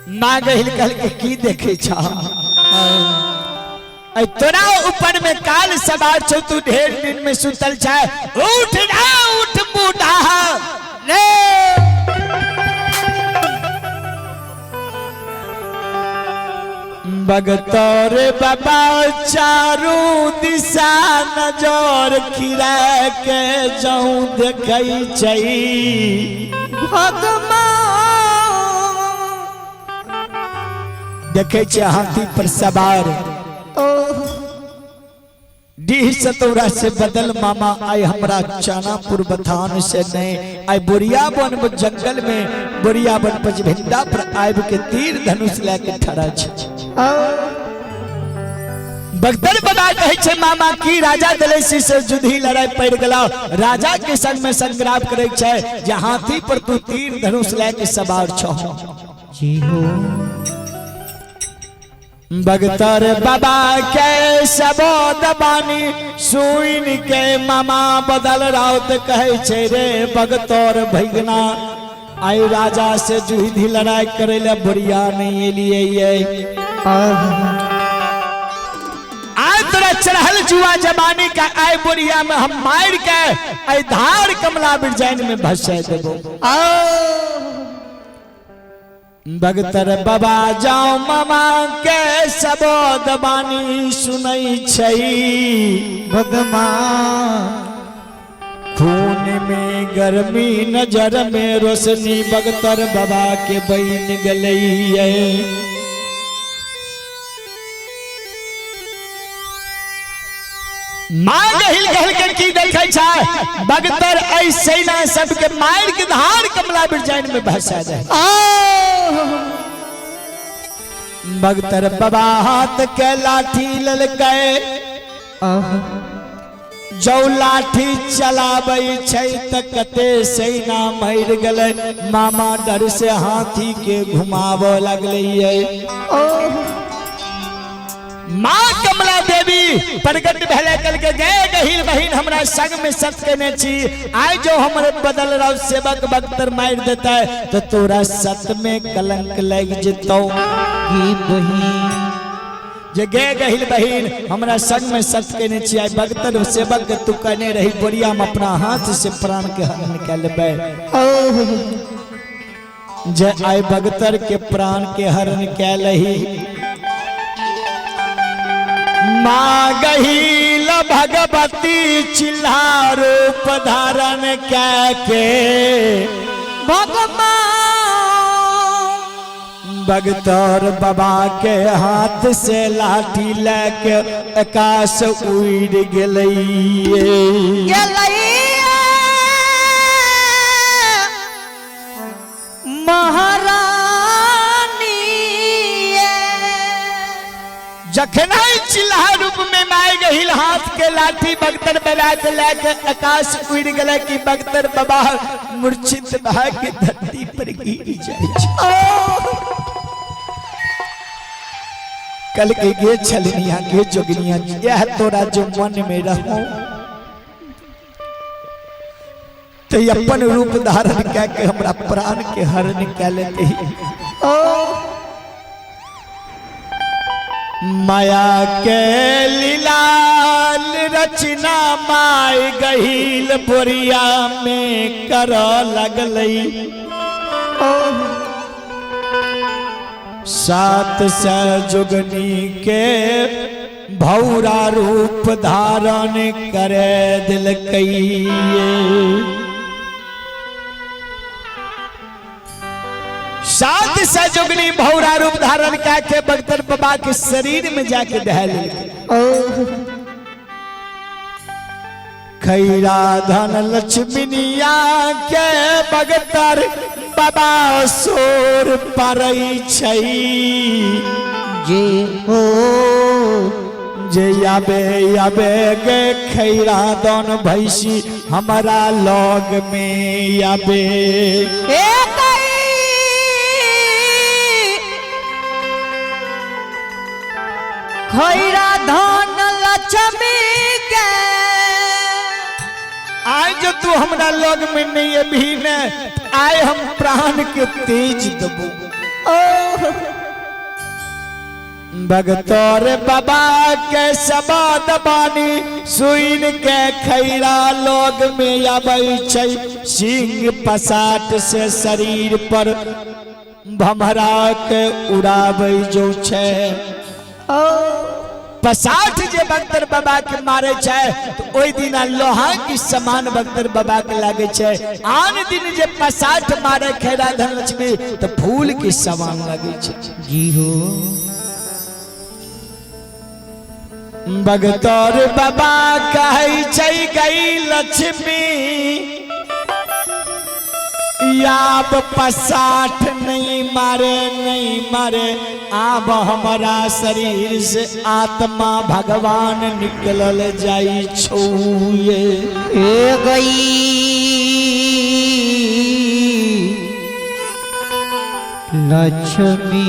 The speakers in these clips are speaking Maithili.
माँ गहिल कहल के की देखे छा? ऐ तोरा ऊपर में काल सवार छौ, तू ढेर दिन में सुतल छै, उठ ना उठ बूढ़ा रे। बगतौर बाबा चारू दिशा नजर खिरा के जाऊं देखै छै भगवान। देखै छै हाथी पर सवार डीह सतौरा से बदल मामा आय हमरा चनापुर बथान से नहीं आय बोरिया वन जंगल में बोरिया वन पचभिंडा पर आबि के तीर धनुष लए के ठड़ा छै। बगदर बाबा कहै छै मामा की राजा दलेसी से जुधी लड़ाई पड़ गेला, राजा के संग में संग्राम करे छै जे हाथी पर तू तीर धनुष लए के सवार छौ। जी हो। बगतर बाबा के सबोद बानी सुन के मामा बदल राउत कहै छै रे बगतर भैगना आई राजा से जुधी लड़ाई करे ले बुढ़िया नहीं एलिए ये। आय तोरा चढ़ल जुआ जवानी का आय बुढ़िया में हम मार के आय धार कमला बिरजैन में भसा देबो। बगतर बाबा जाओ मामा के सबोद बानी सुनै छै भगवान। खून में गर्मी नजर में रोशनी बगतर बाबा के बन गलैये। माँ गहिल गहिल के की देखै छै बगतर ऐ सेना सबके मार के धार कमला बिरजैन में भसा दे। बगतर बाबा हाथ के लाठी ललकै जो लाठी चलाबै छै त कते सेना मरि गेलै। मामा डर से हाथी के घुमाबऽ लगलै। माँ कमला देवी प्रकट भेलै कल के गए गहिल बहिन हमरा संग में सत केने छी, आइ जो हमरे बदल राव सेवक बख्तर मार देता है तो तोरा सत में कलंक लग जेतौ। की बहिन जे गे गहिल बहिन हमरा संग में सत केने छी, आइ बख्तर सेवक के तू कहने रही बोरिया में अपना हाथ से प्राण के हरण कए लेबै। जे आइ बख्तर के प्राण के हरण कए लही। माँ गहिल भगवती चिल्हा रूप धारण कए के भगवान। बगतर बाबा के हाथ से लाठी लैके आकाश उड़ गेलै। महारानी जखन चिल्हा रूप में माय गहिल हाथ के लाठी बगतर बाबा के लैके आकाश उड़ गेलै कि बगतर बाबा मूर्छित भए के धरती पर गिर जाइ छै। कल के गे छलनिया गे जोगनिया यह तोरा जो मन में रहो तो अपन रूप धारण कए के हमरा प्राण के हरण कए लेते। माया के लीलाल रचना माय गहिल बोरिया में कर लगलै। सात से जुगनी के भौरा रूप धारण करे दिलकै। सात से जुगनी भौरा रूप धारण करके बगतर बाबा के शरीर में जाके दह लेलकै। खैरा धन लक्ष्मीनिया के बगतर बाबा सोर परै छै। जे हो जे आबे आबे गे खैरा धन भैंसी हमरा लग में आबे। खैरा धन लक्ष्मी के आज जो तू हमरा लग में नहीं अभी ने आए हम प्राण के तेज दबो। बगतौर बाबा के शबाद बानी सुन के खैरा लोग में आबै छै, सिंह पसाट से शरीर पर भमरा के उड़ाबै जो छै। पसाठ जे बगतर बाबा के मारे छै तो ओहि दिना लोहा के समान बगतर बाबा के लागे छै। आन दिन जे पसाठ मारे खैरा धनलक्ष्मी तो फूल के समान लागे छै। जी हो। बगतौर बाबा कहै छै गई लक्ष्मी आब पसाठ नहीं मारे नहीं मारे, आब हमारा शरीर से आत्मा भगवान निकलल जाई छौये। ए गई लक्ष्मी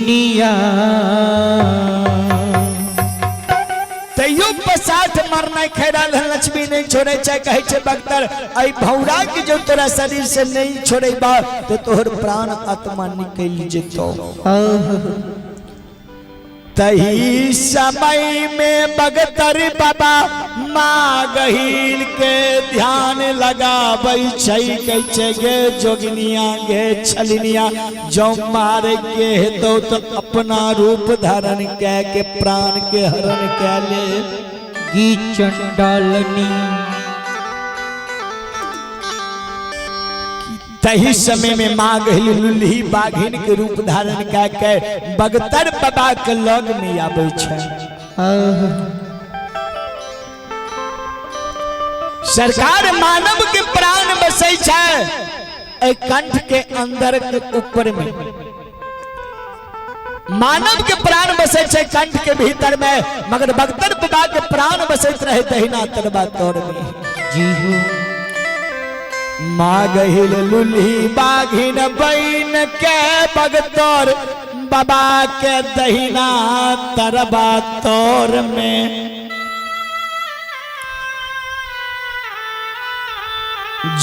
निया। तैयो पसाठ मरना खैरा लक्ष्मी नहीं छोड़े छै। कहै छै बख्तर ऐ भौरा के जो तोरा शरीर से नहीं छोड़े बा तो तोहर प्राण आत्मा निकल जेतो। तही समय में बगतर बाबा माँ गहील के ध्यान लगाबै छै। कहै छै गे जोगिनिया गे छलनिया, जो मारे के हेतौ तो अपना रूप धारण कै के प्राण के हरण कै ले। गी चंडालनी। तही समय में माँ गहिल लुल्ही बाघिन के रूप धारण कै के बगतर बाबा के लग में आबै छै। सरकार मानव के प्राण बसै छै ए कंठ के अंदर के ऊपर में। मानव के प्राण बसै छै कंठ के भीतर में, मगर बगतर बाबा के प्राण बसैत रहे दहिना तरबा तोर में। जी हो। माँ गहिल लुल्ही बाघिन बैन के बगतौर बाबा के दहिना तरबा तोर में।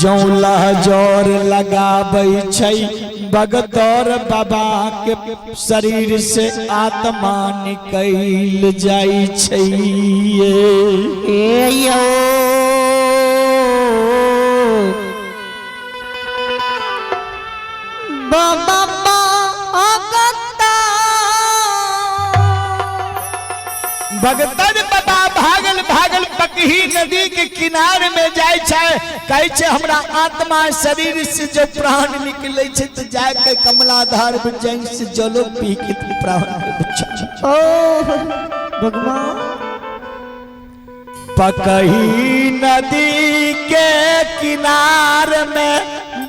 जौं लहजोर लगाबै छै बगतौर बाबा के शरीर से आत्मा निकल जाई छै। ए यो बाबा बगतर बाबा भागल भागल पकही नदी के किनारे में जाय छै। कहै छै हमरा आत्मा शरीर से जो प्राण निकले छै तो जाय के कमलाधार में जाय से जलो पी के प्राण के बचा। ओ भगवान। पकही नदी के किनार में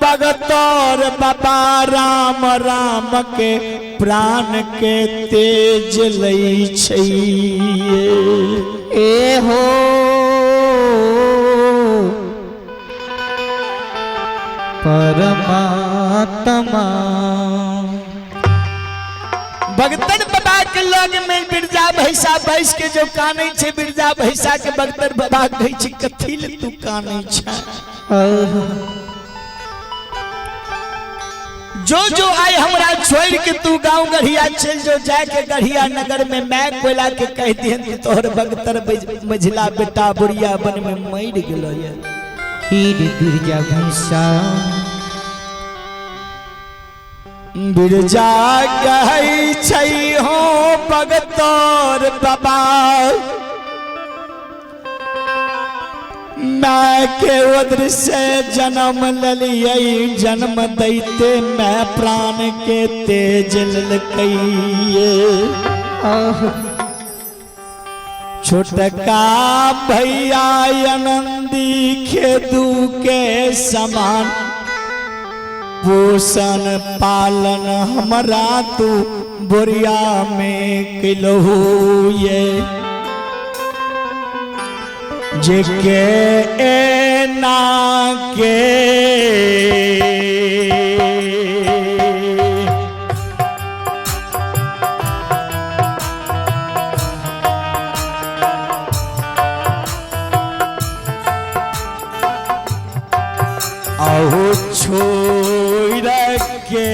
बगतौर बाबा राम राम के प्राण के तेज लै छै। ए हो परमात्मा। बगतर बाबा के लग में बिरजा भैसा बैस के जो कानै छै, बिरजा भैसा के बगतर बाबा कहै छै कथी ले तू कानै छै। जो जो आए हमरा छोड़ के तू गांव गढ़िया चल जो, जाके गढ़िया नगर में मैं कोयला के कह दिहन कि तोहर बगतर मझिला बेटा बुढ़िया बन में मर गेलो ये। हीर बिरजा भैसा। बिरजा कहै छै हो बगतौर बाबा मैं के उदर से जन्म ललियै, जन्म दैते मैं प्राण के तेज ललकैये। छोटका भैया आनंदी खेदू के समान पोषण पालन हमरा तू बोरिया में किलहू ये। जेके ए ना के अहो छोड़ के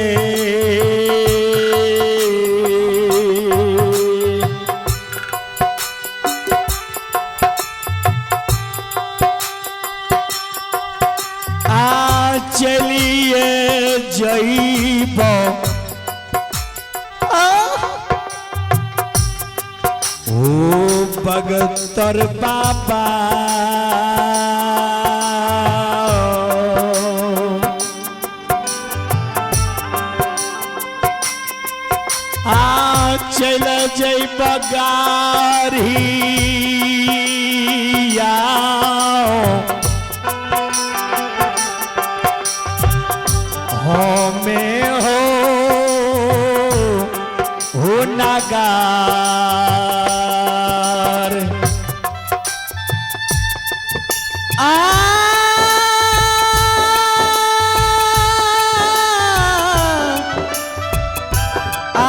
जइबो। ओ बगतर बाबा आ चल जइब गारिया हमे हो हो नागार। आ आ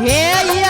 हे या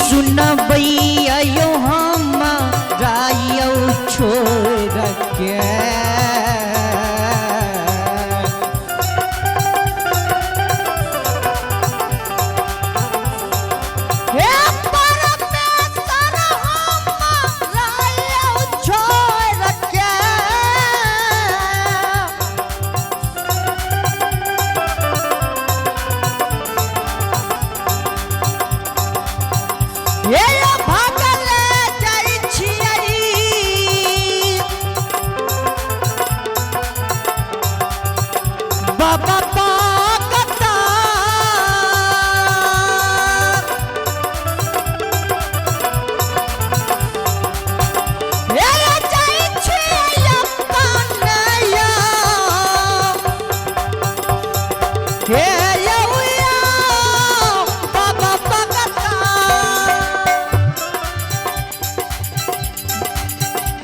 सुनबैयो हम रायौ छोड़ के। हे परमेश्वर हम रायौ छोड़ के। हे भागल जाइ छियै बाबा पाकता। हे जाइ छियै अपन हे यौ बाबा पाकता।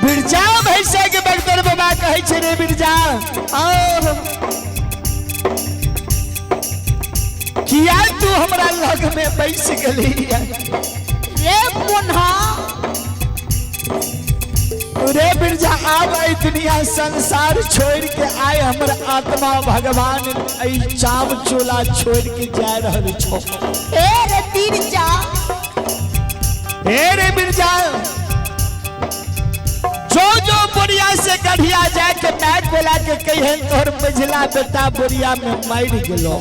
बिरजा भैंसा के बगतर बाबा कहै छै रे बिरजा, किया तू हमरा लग में बैस गेली रे मुन्हा? रे बिरजा, आब एहि दुनिया संसार छोड़ के आए हमर आत्मा भगवान एहि चाम चोला छोड़ के जा रहल छो। हे रे बिरजा, हे रे बिरजा, जो जो बुढ़िया से गढ़िया जाके मैक बोला के कहियन तोहर मझिला बेटा बुढ़िया में मर गेलो।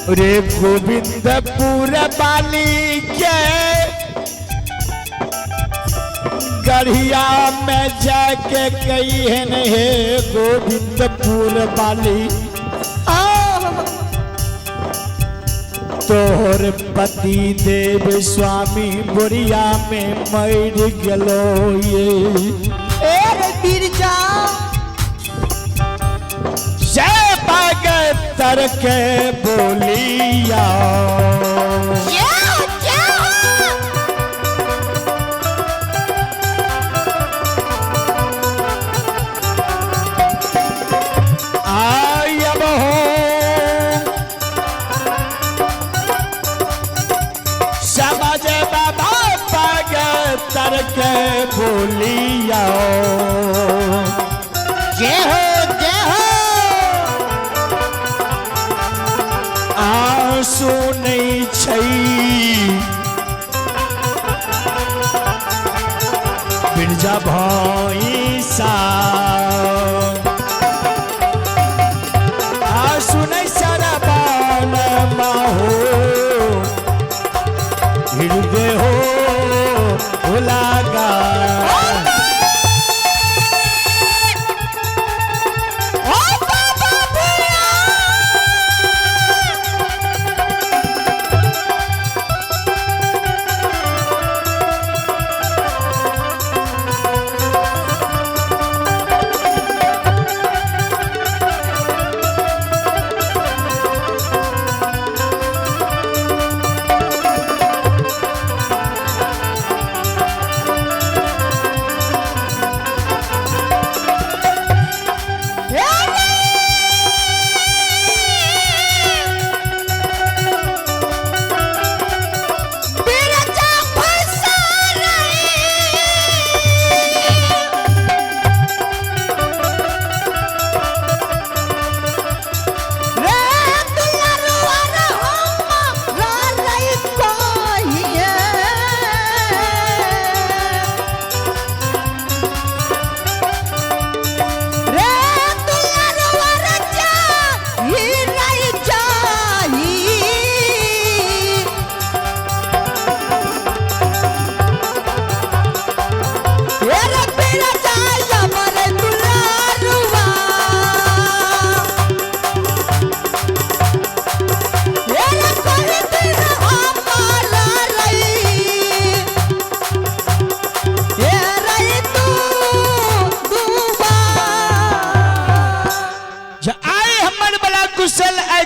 रे गोविंदपुर बाली के गढ़िया में जाके कही हे गोविंदपुर बाली तोहर पति देव स्वामी बोरिया में मर गलो ये। ए बिरजा जय भगत के बोलिया आयब हो समझ बाबा भगत के बोलिया। जय हो जय हो। आंसू नहीं छै बिरजा भैंसा आंसू नहीं सरबान माहो हृदय हो लागा।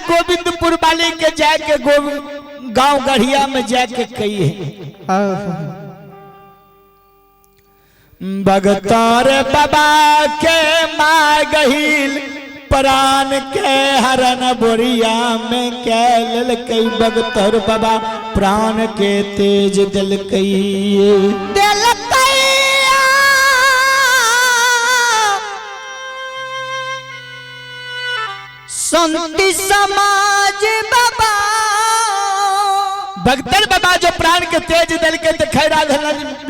गोविंदपुर वाली के जाके गांव गढ़िया में जाके कही है बगतार बाबा के माँ गहील प्राण के हरन बोरिया में के ललकई बगतर बाबा प्राण के तेज दिलकई संति समाज बाबा। भगतर बाबा जो प्राण के तेज दल के तो खैरा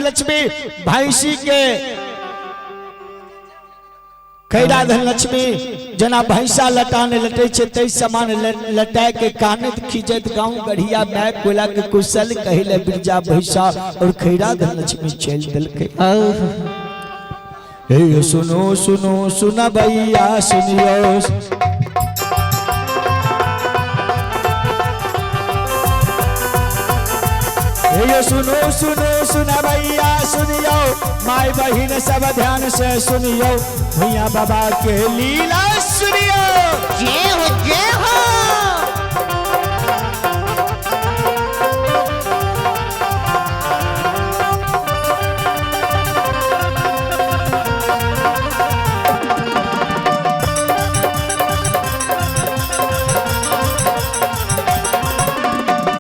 लक्ष्मी भैंसी के खैरा धन लक्ष्मी जना भैंसा लटाने लटे छे तै समान लटा के कानत खींचत गांव गढ़िया में कोला के कुशल कहिले बिरजा भैंसा और खैरा धन लक्ष्मी चल दल के। हे सुनो सुनो सुना भैया सुनियो ये सुनो सुनो सुना भैया सुनियो माई बहिन सब ध्यान से सुनियो भैया बाबा के लीला सुनियो। जय हो जय हो।